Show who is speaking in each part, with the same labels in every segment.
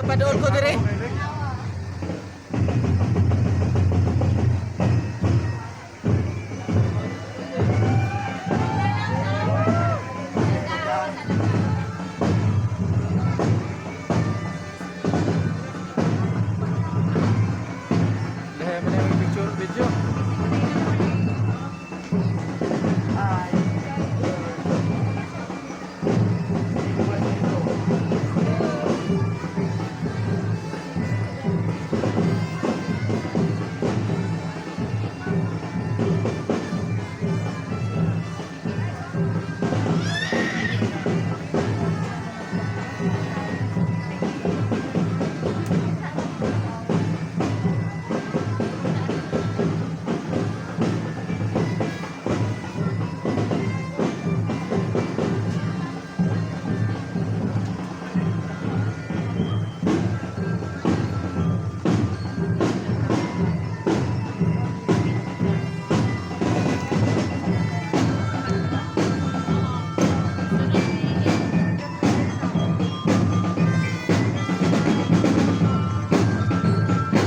Speaker 1: Paduol ko dire. Lahi mo na yung picture, video.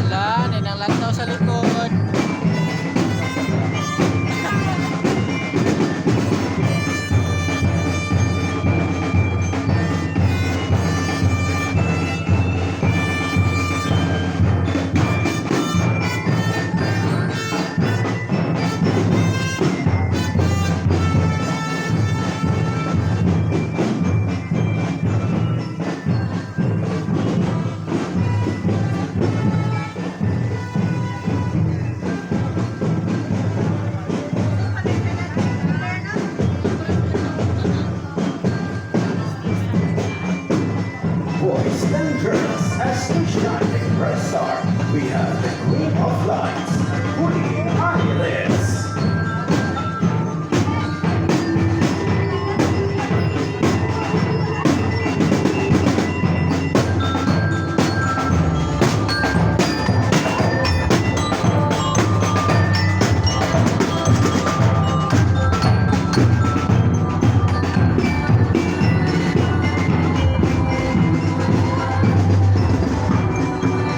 Speaker 1: Wala, ninang lantaw sa likod.
Speaker 2: Boys and girls, as the shining bright star, we have the Queen of Lights, Queen Iris.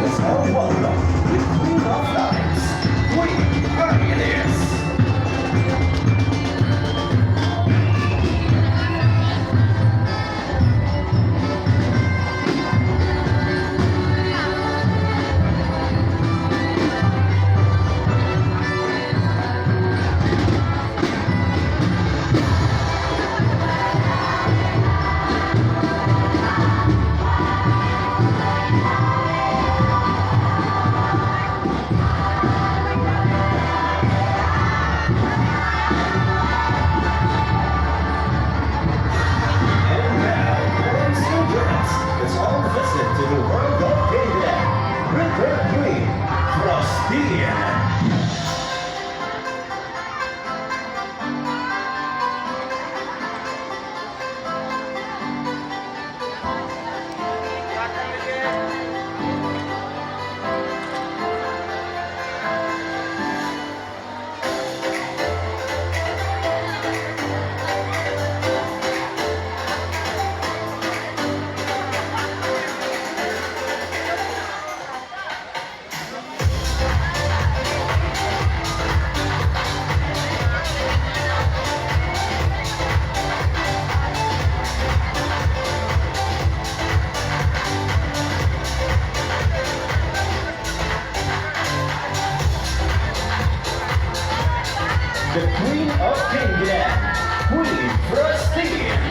Speaker 2: Let's all welcome the Queen of Lights, Queen Iris. And now, boys and girls, let's all visit to the world of Candyland with her queen, Frostine. The Queen of Candyland, Queen Frostine.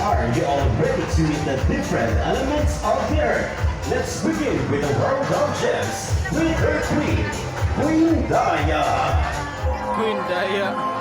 Speaker 2: Are you all ready to meet the different elements of the earth? Let's begin with the world of gems with her queen, Queen Daya.
Speaker 1: Queen Daya.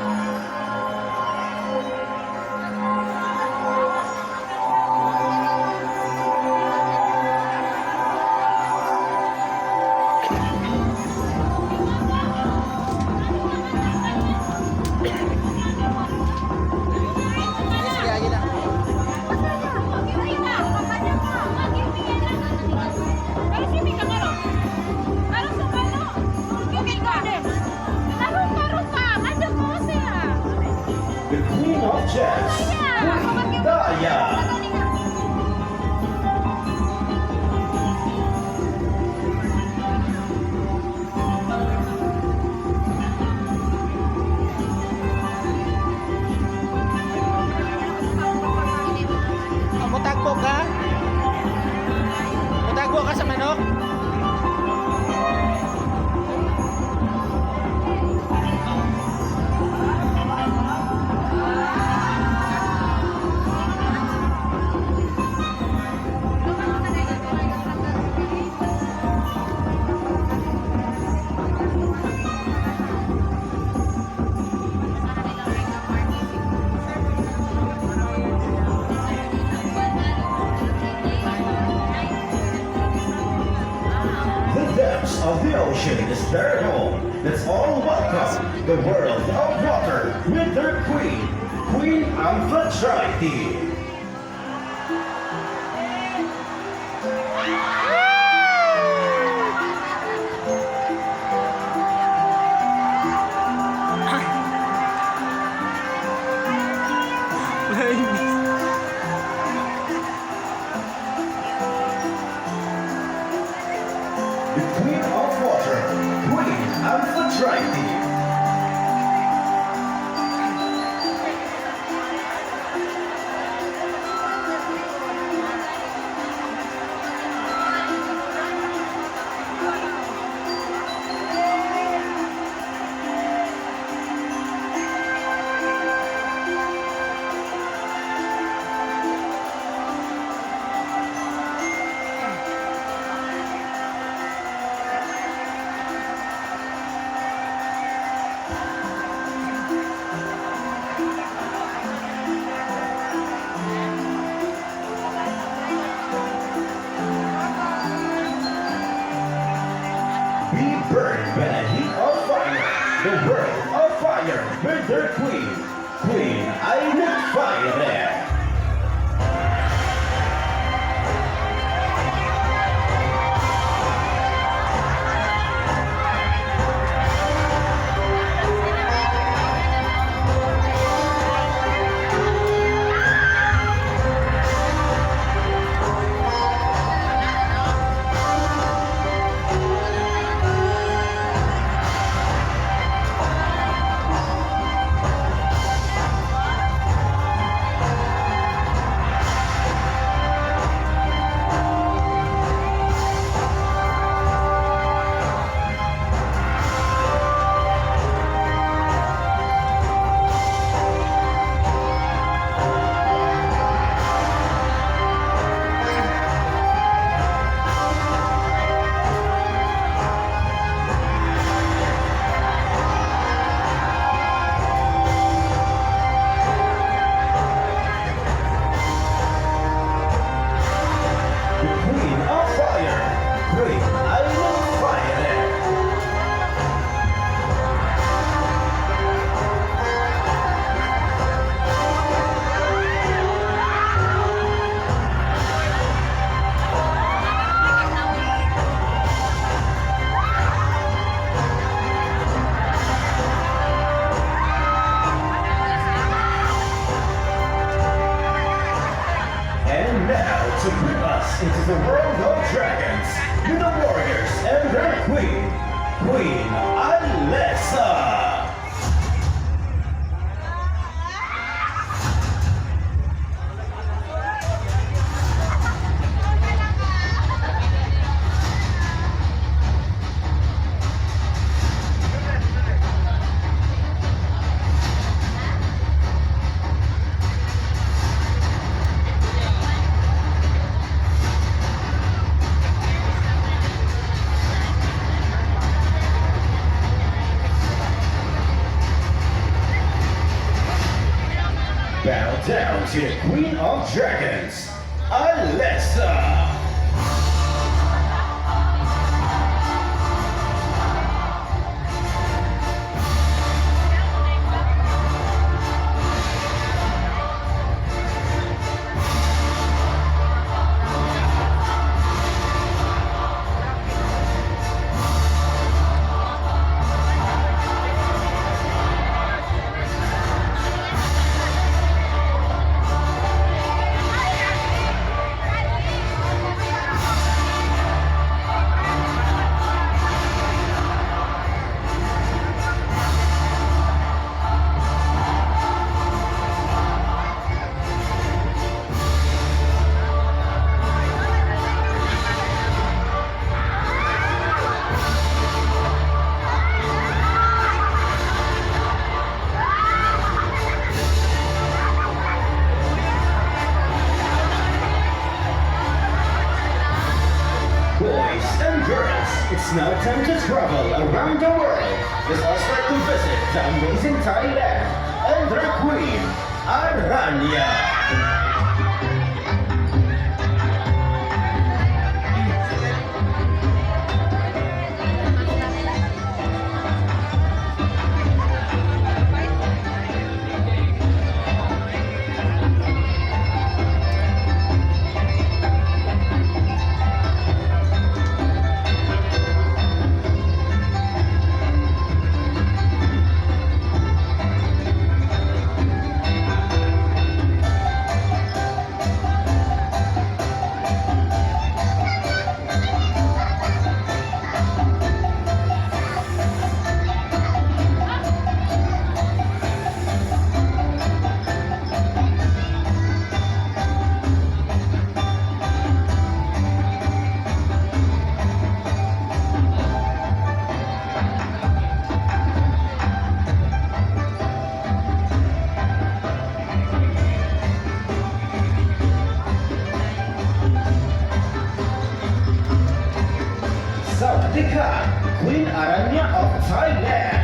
Speaker 2: the ocean is their home. Let's all welcome the world of water with their queen, Queen Amphitrite.
Speaker 1: Flying disc.
Speaker 2: The Queen of Water, Queen Amphitrite. Be burned by the heat of fire, the world of fire with their queen, Queen Ainut Fire. The Queen of Fire, Queen Ainut Fire. And now to bring us into the world of dragons, with the warriors and their queen, Queen Alessa. Bow down to the Queen of Dragons, Alessa. Boys and girls, it's now time to travel around the world. Let us start to visit the amazing Thailand and their queen, Aranya. Queen Aranya of Thailand.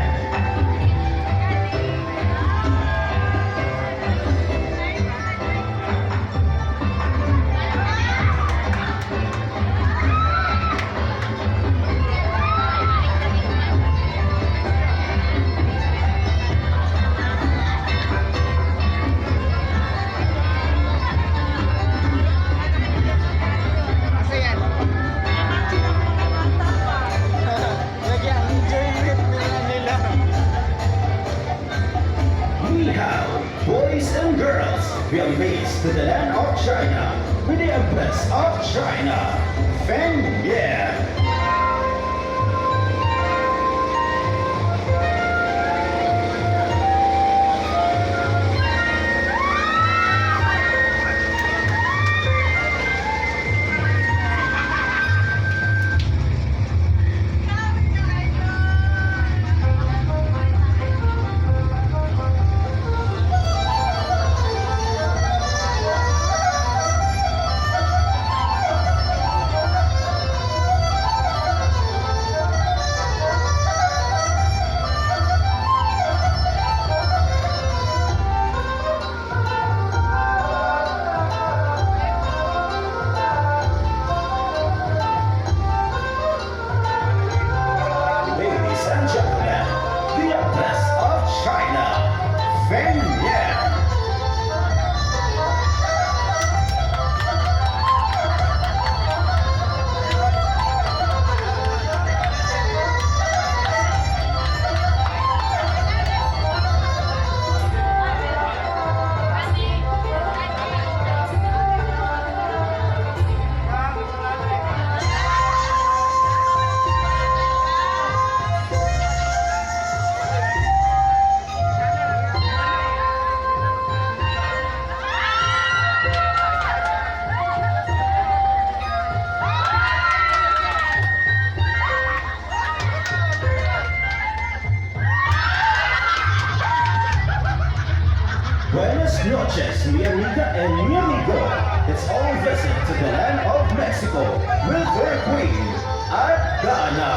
Speaker 1: Asa yan? Lagi ang enjoyment nila.
Speaker 2: Ni hao, boys and girls, we are based to the land of China with the Empress of China, Feng Ye. Ladies and gentlemen, the Empress of China, Feng Ye. Buenas noches, mi amiga and mi amigo. Let's all visit to the land of Mexico with their queen, Adana.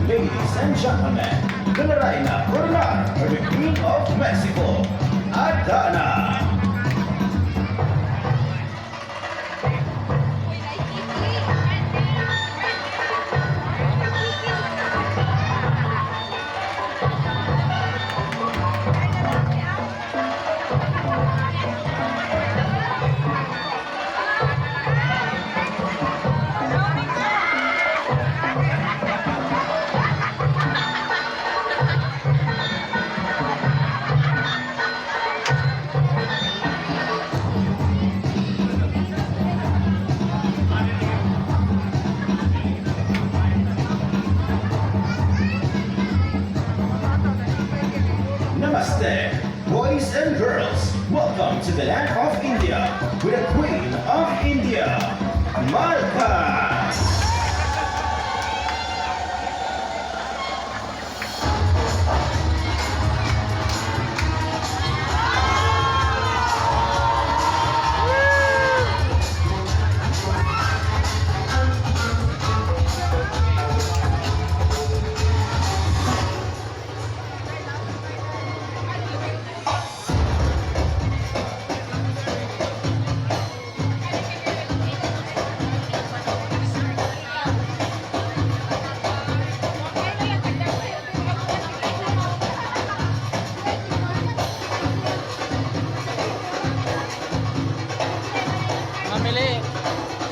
Speaker 2: Ladies and gentlemen, the Reina Coronar, the Queen of Mexico, Adana. Namaste, boys and girls. Welcome to the land of India with the Queen of India, Malka.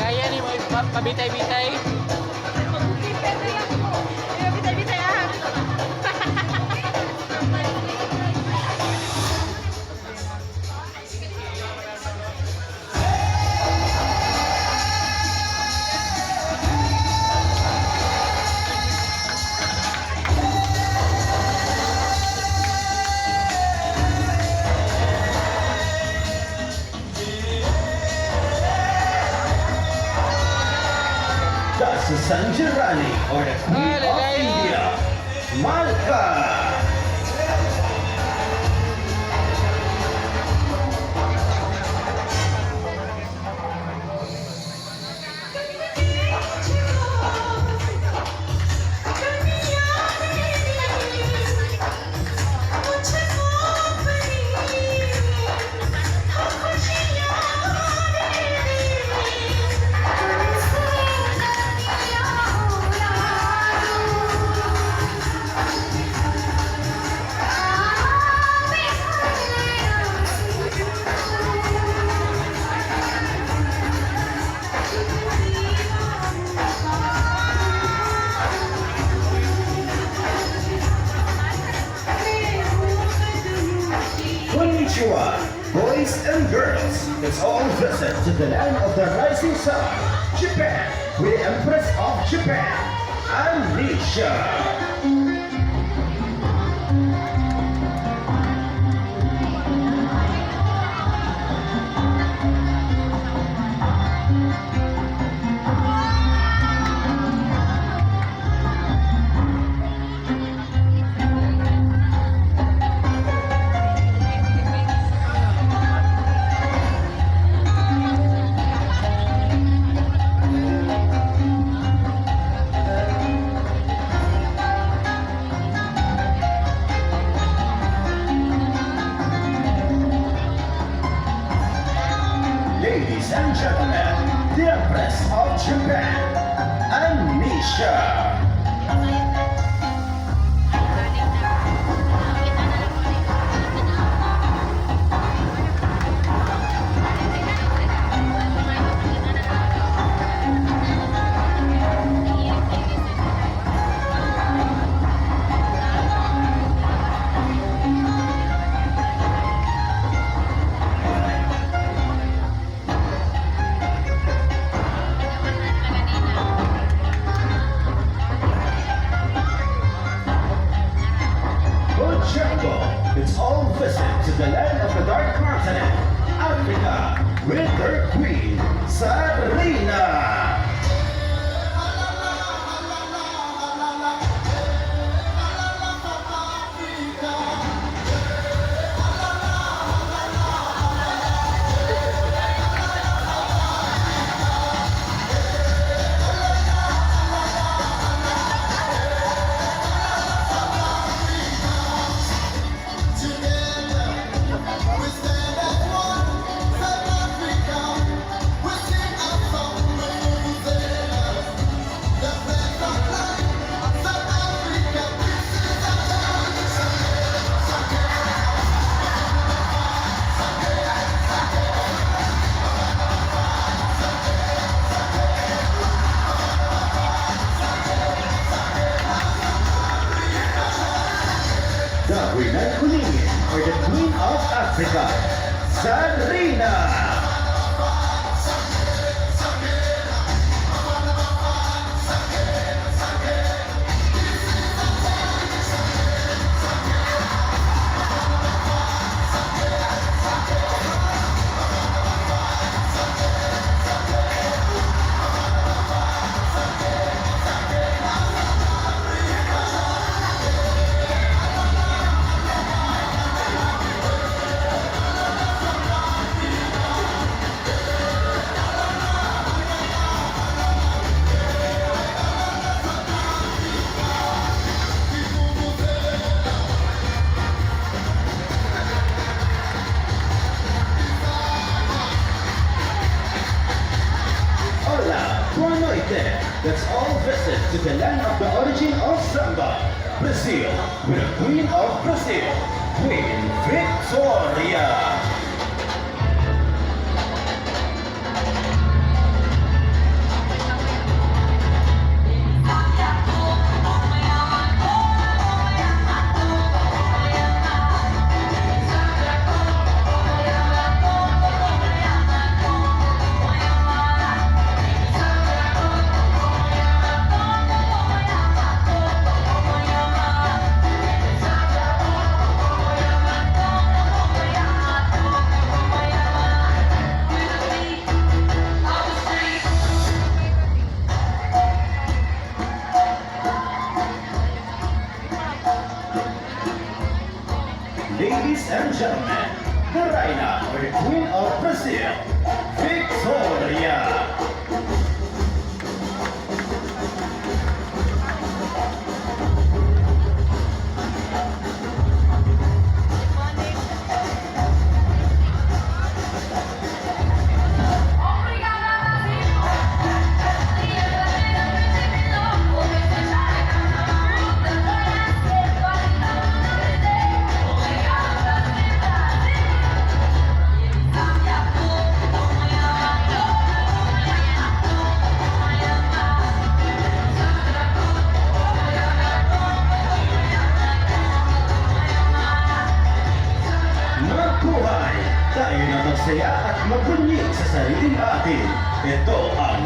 Speaker 1: Kaya ni mo pabitay-bitay.
Speaker 3: Bitay-bitay ah.
Speaker 2: That's the Sanjarani or the Queen of India, Malka. Konnichiwa, boys and girls. Let's all visit to the land of the rising sun, Japan, with the Empress of Japan, Anisha. Ladies and gentlemen, the Empress of Japan, Anisha. Good. Let's all visit to the land of the Dark Continent, Africa, with their queen, Sarina.
Speaker 4: Together, we stand as one, South Africa. We sing our song with vuvuzelas. The flags are flying, South Africa. This is our time.
Speaker 2: The Brunei Queen, or the Queen of Africa, Sarina. Hola, boa noite. Let's all visit to the land of the origin of samba, Brazil, with the Queen of Brazil, Queen Victoria.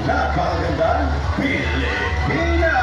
Speaker 2: Napakagandang Pilipinas!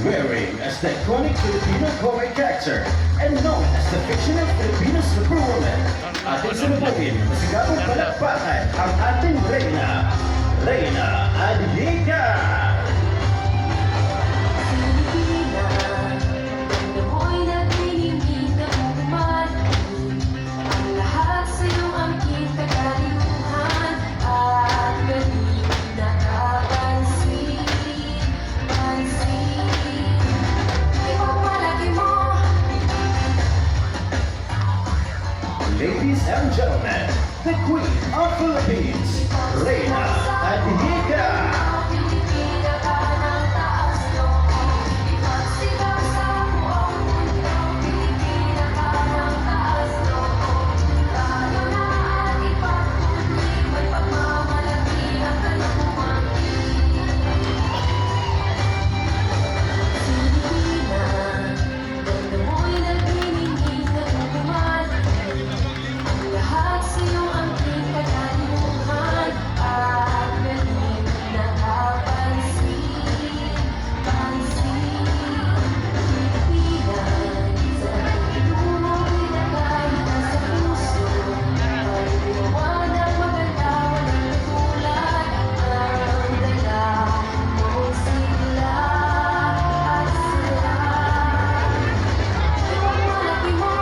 Speaker 2: Wearing as the iconic Filipino comic character and known as the fictional Filipino superwoman, ating salubungin masigabong palakpakan ang ating reyna, Reyna Adhika!
Speaker 5: Pilipina, ganda mo'y nagniningning na umanhi. Ang lahat sa'yo angking katalinuhan at galing nakapansin, pansin. Ipagmalaki mo.
Speaker 2: Ladies and gentlemen, the Queen of Philippines, Reyna Adhika!
Speaker 5: Pilipina ka ng taas loob. Ipagsigaw sa buong mundo. Pilipina ka ng taas loob. Tayo na at ipagpuni. May pagmamalaki ang kalumanti. Pilipina, ganda mo'y nagniningning na umanhi. Ang lahat sa'yo angking katalinuhan at galing nakapansin, pansin. Pilipina, sa pagtutulong ilagay ka sa puso. Ay liwanag, maganda, walang katulad. Ang dala mong sigla at sila. Ipagmalaki mo,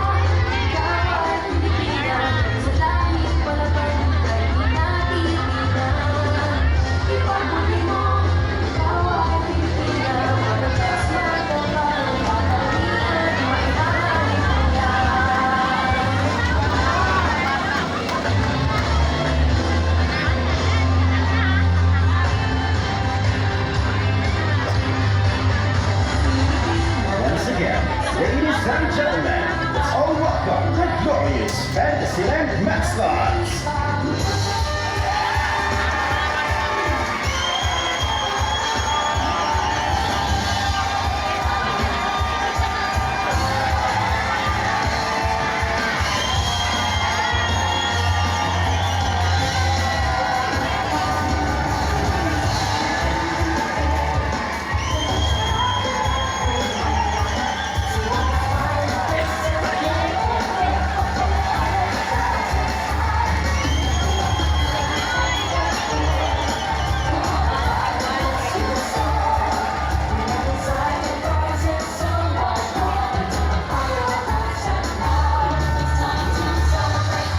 Speaker 5: ikaw ay Pilipina. Sa langit walang palugay, di natitinag. Ipagbuti mo, ikaw ay Pilipina. Walang Diyos matapang, katangian, maihahalintulad.
Speaker 2: Once again, ladies and gentlemen, let's all welcome the glorious Fantasyland mascots.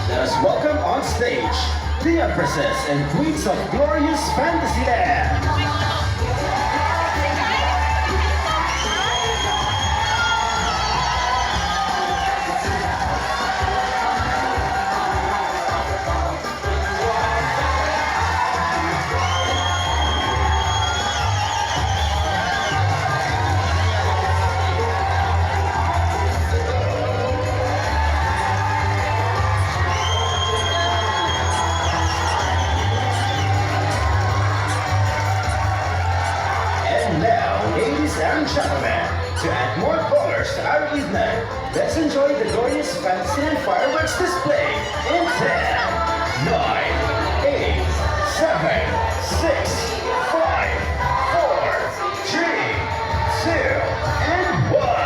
Speaker 2: Let us welcome on stage the Empresses and Queens of Glorious Fantasyland. the glorious fantasy and fireworks display in 10, 9, 8, 7, 6, 5, 4, 3, 2, and 1.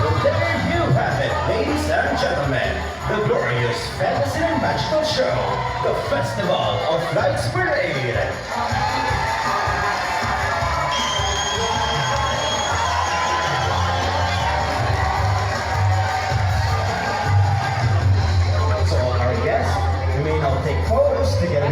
Speaker 2: Well, there you have it, ladies and gentlemen. The glorious fantasy and magical show, the Festival of Lights Parade. To all our guests, you may now take photos together.